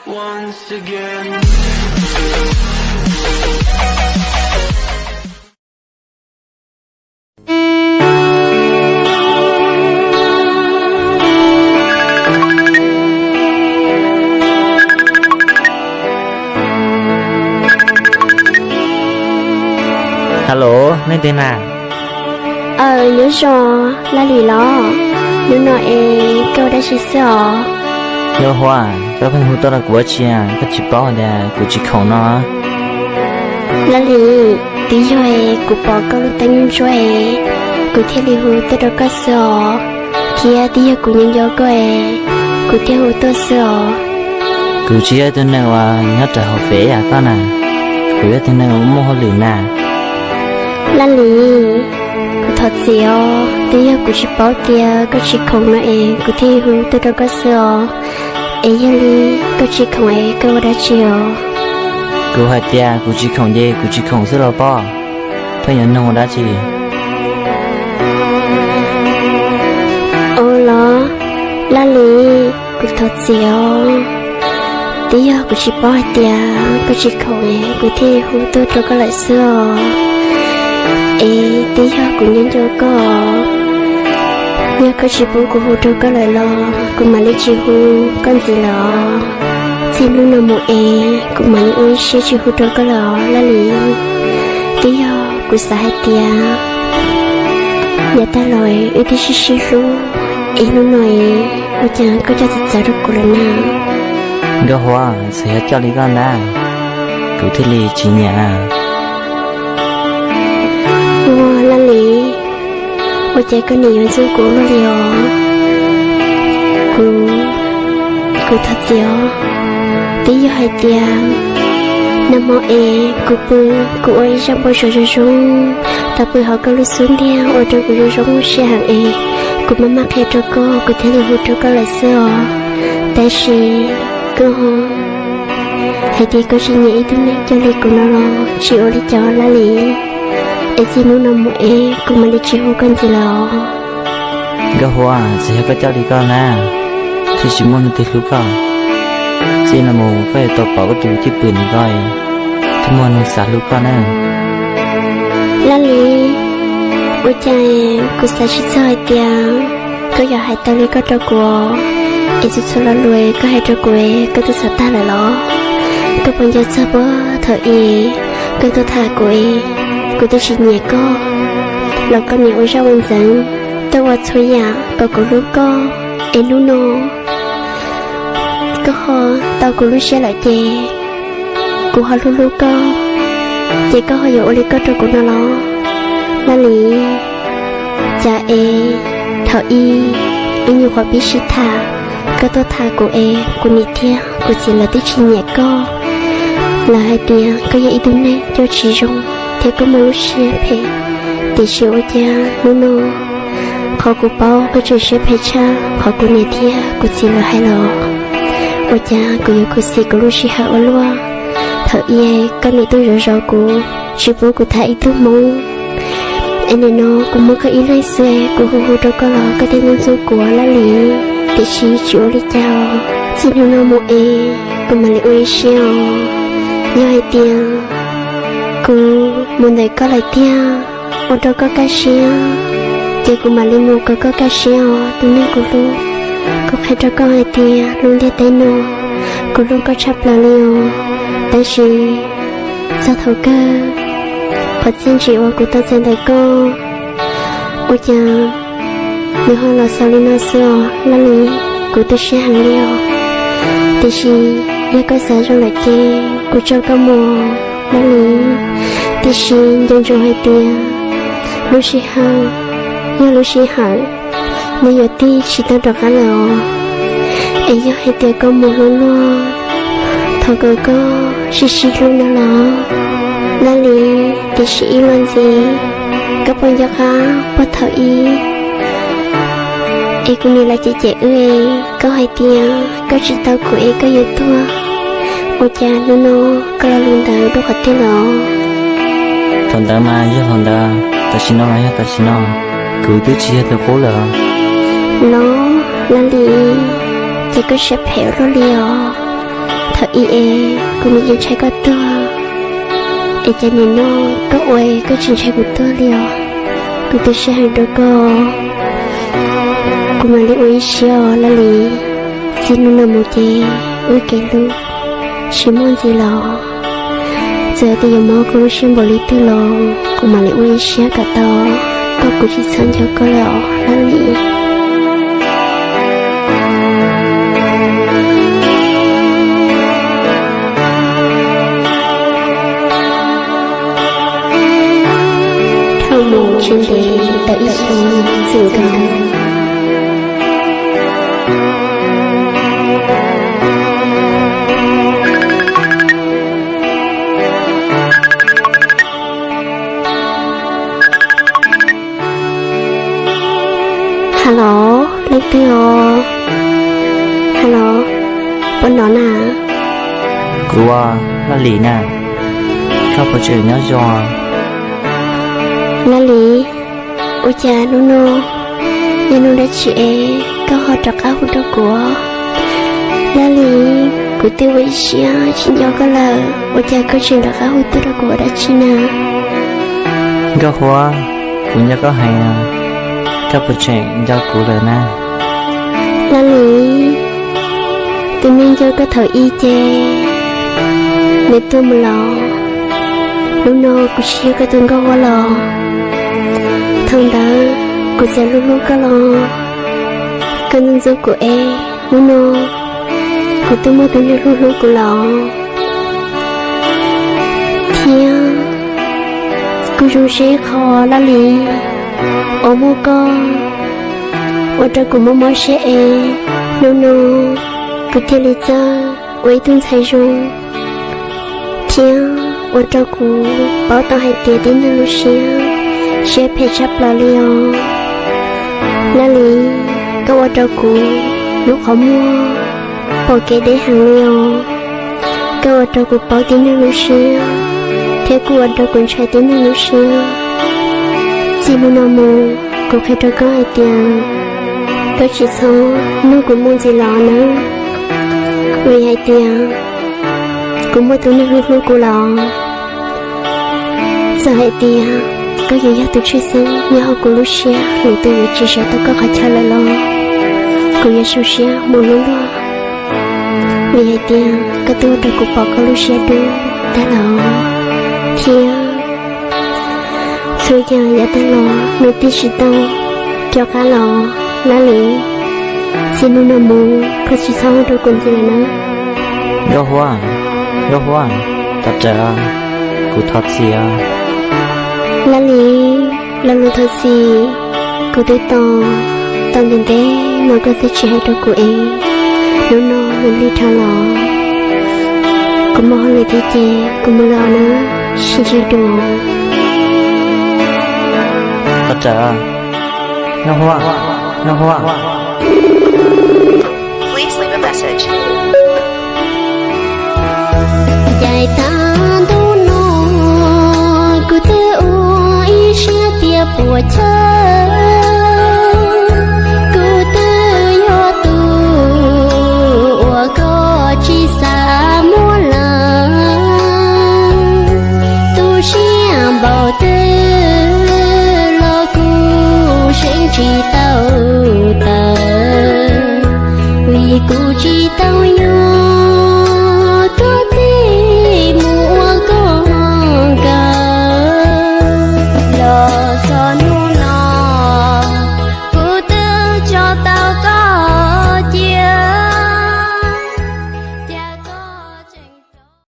Hello, nej twg na? Aw, nyob zoo, Laj Lis los? Hnub no es koj ua dab tsi xwb os? Nkauj Huab, koj pheej hu tuaj rau kuv ua dab tsi, koj tsis paub tias kuv tsis khoom no? Laj Lis, twb yog es kuv pom koj lub teeb ntsuab es kuv thiaj li hu tuaj rau koj xwb os, thiab twb yog kuv nyob nco koj es kuv thiaj hu tuaj xwb os. Kuv tsis yog ib tug neeg uas nyob rau hauv pem yam koj na, kuv yog tus neeg uas muaj hauj lwm na. Laj Lis, kuv thov txim os, twb yog kuv tsis paub tias koj tsis khoom no es kuv thiaj hu tuaj rau koj xwb os. Es yog li koj tsis khoom es koj ua dab tsi os? Kuv hais tias kuv tsis khoom ces kuv tsis khoom xwb los pob, pheej yuav nug ua dab tsi? Ua los, Laj Lis, kuv thov txim os, twb yog kuv tsis paub hais tias koj tsis khoom es kuv thiaj hu tuaj rau koj lawm xwb os. Es twb yog kuv nyob nco koj, yog koj tsis pub kuv hu rau koj lawm los kuv mam li tsis hu koj ntxiv lawm os. Txij hnub no mus es kuv mam li ua ib siab tsis hu rau koj lawm os Laj Lis. Twb yog kuv xav hais tias yav tag los wb twb sib sib hlub, es hnub no es ua cas koj coj txawv txawv rau kuv lawm na? Nkauj Huab, txawm yog coj li koj ntag, kuv thiaj li tsis nyiam. Ua Laj Lis, ua cas koj nim yuav ntxub kuv ua luaj li os? Kuv, kuv thov txim os. Twb yog hais tias nag hmo es kuv pw, kuv ua ib zaj npau suav zoo zoo, tau pw hauv koj lub xub ntiag ua rau kuv zoo zoo siab heev es kuv maj maj qhia rau koj, kuv thiaj li hu rau koj lawm xwb os. Tab sis koj hais tias koj tsis nyiam ib tug neeg coj li kuv no los tsis ua li cas Laj Lis. Es txij hnub no mus es kuv mam li tsis hu koj ntxiv lawm os. Nkauj Huab, txawm yog koj coj li koj na, thiaj tsis muaj neeg twg hlub koj. Txij no mus koj yuav tau pom koj tus cwj pwm ntawm koj, thiaj muaj neeg xav hlub koj na. Laj Lis, ua cas kuv xav tsis txog hais tias koj yuav hais tau li koj rau kuv, es txhua txhua lo lus koj hais rau kuv koj twb xav tag lawm los? Koj puas nco txog puag thaum ub koj tuaj tham kuv es kuv twb tsis nyiam koj los koj nim ua zaj ua ntxeev, tuaj ua txhua yam kom kuv hlub koj, es hnub no koj ho tau kuv lub siab lawm ces kuv ho hlub hlub koj, ces koj ho yuav ua li koj rau kuv no los? Laj Lis, cas es thaum ub ib nyuag qhuav pib sib tham, koj tuaj tham kuv es kuv niam thiab kuv txiv lawv twb tsis nyiam koj. Lawv hais tias koj yog ib tug neeg coj tsis zoo thiab koj muaj lub siab phem, tiam sis ua cas hnub no qhov kuv paub koj tseem siab phem tshaj qhov kuv niam thiab kuv txiv lawv hais los? Ua cas kuv yuav khuv xim kuv lub sij hawm ua luaj? Thaum ub koj nim tuaj zov zov kuv, tsis pub kuv tham ib tug hmoob, es nim no kuv muaj koj ib leeg xwb, kuv hu hu rau koj los koj thiaj ntxub ntxub kuv Laj Lis. Tiam sis tsis ua li cas, txij hnub no mus es kuv mam li ua ib siab os. Yog hais tias kuv mus ntawm koj lawm tiag, ua rau koj kaj siab, ces kuv mam li mus kom koj kaj siab os tus neeg kuv hlub. Kuv qhia rau koj hais tias lub ntiaj teb no, kuv hlub koj tshaj plaws li os. Tab sis txog thaum kawg, qhov txiaj ntsim uas kuv tau txais ntawm koj, ua cas nws ho los xaus li no xwb os Laj Lis. Kuv tu siab heev li os, tiam sis yog koj xav zoo lawm ces kuv tso koj mus Laj Lis. Tiam sis nco ntsoov hais tias lub sij hawm yog lub sij hawm, nws yuav tig tsis tau rov qab lawm os. Es yog hais tias koj mus hlub luag, thov kom koj sib sib hlub no los Laj Lis. Tiam sis ib los ntxiv, koj puas nco qab puag thaum ub es kuv niam lawv cem cem wb, koj hais tias koj tsis tau kuv es koj yuav tuag, ua cas hnub no koj lo lus ntawd dua qhov twg los? Thaum ntawd mas yog thaum ntawd, tam sim no mas yog tam sim no, kuv twb tsis yog tus qub lawm. Los Laj Lis, ces koj siab phem ua luaj li os. Ib es kuv nim yeej ntshai koj tuag, es cas nim no koj ua koj tsis ntshai kuv tuag li os? Kuv twb sib hais rau koj, kuv mam li ua ib siab os Laj Lis. Txij hnub no mus ces wb kev hlub tsis muaj ntxiv los, txawm tias yuav mob koj lub siab npaum li twg los kuv mam li ua ib siab kom tau, koj kuv tsis txhob nco koj lawm os Laj Lis. Dhau mus tsis ntev tau ib xyoos txwm nkaus. Hello, leej twg os? Hello, puas hnov na? Kuv, Laj Lis na, koj puas tseem nyob zoo? Laj Lis, ua cas hnub no yog hnub dab tsi es koj ho rov qab hu rau kuv? Laj Lis, kuv twb ua ib siab tsis nco koj lawm, ua cas koj tseem rov qab hu tuaj rau kuv ua dab tsi na? Nkauj Huab, kuv nco koj heev, koj puas tseem nco kuv lawm na? Laj Lis, tus neeg nco koj thaum ub ces nws tuag mus los, hnub no kuv tsis yog koj tus Nkauj Huab los. Thaum ntawd kuv txawm hlub hlub koj los koj ntxub ntxub kuv es hnub no kuv twb muaj tus neeg hlub hlub kuv los. Thiab kuv zoo siab ib qho Laj Lis, uas muaj koj ua rau kuv mob mob siab es hnub no kuv thiaj li txawj ua ib tug ntxhais zoo, thiab ua rau kuv paub tau hais tias tib neeg lub siab, siab phem tshaj plaws li os. Laj Lis, koj ua rau kuv lub qhov muag pom kev deb heev li os. Koj ua rau kuv paub tib neeg lub siab, thiab kuj ua rau kuv ntshai tib neeg lub siab. Txij hnub no mus, kuv qhia rau koj hais tias koj tsis txhob nug kuv mus ntxiv los nawb, vim hais tias kuv muaj tus neeg hlub hlub kuv los. Txawm hais tias koj yuav yog tus tshwj xeeb nyob hauv kuv lub siab, lwm tus yuav tsis sawv tau koj qhov chaw lawm los, kuv yuav zoo siab mus hlub luag, vim hais tias koj twb ua rau kuv pom koj lub siab dub tag los, thiab txhua yam yav tag los nws twb tsis tau rov qab los. Laj Lis, txij hnub no mus koj tsis txhob hu rau kuv ntxiv lawm nawb. Nkauj Huab, Nkauj Huab, thov rawm, kuv thov txim. Laj Lis, lo lus thov txim kuv twb tos tau ntev ntev no koj twb tsis hais rau kuv es hnub no nws lig dhau los, kuv muaj hauj lwm thiab ces kuv mus lawm nawb, sib ntsib dua. Thov rawm, Nkauj Huab, Nkauj Huab.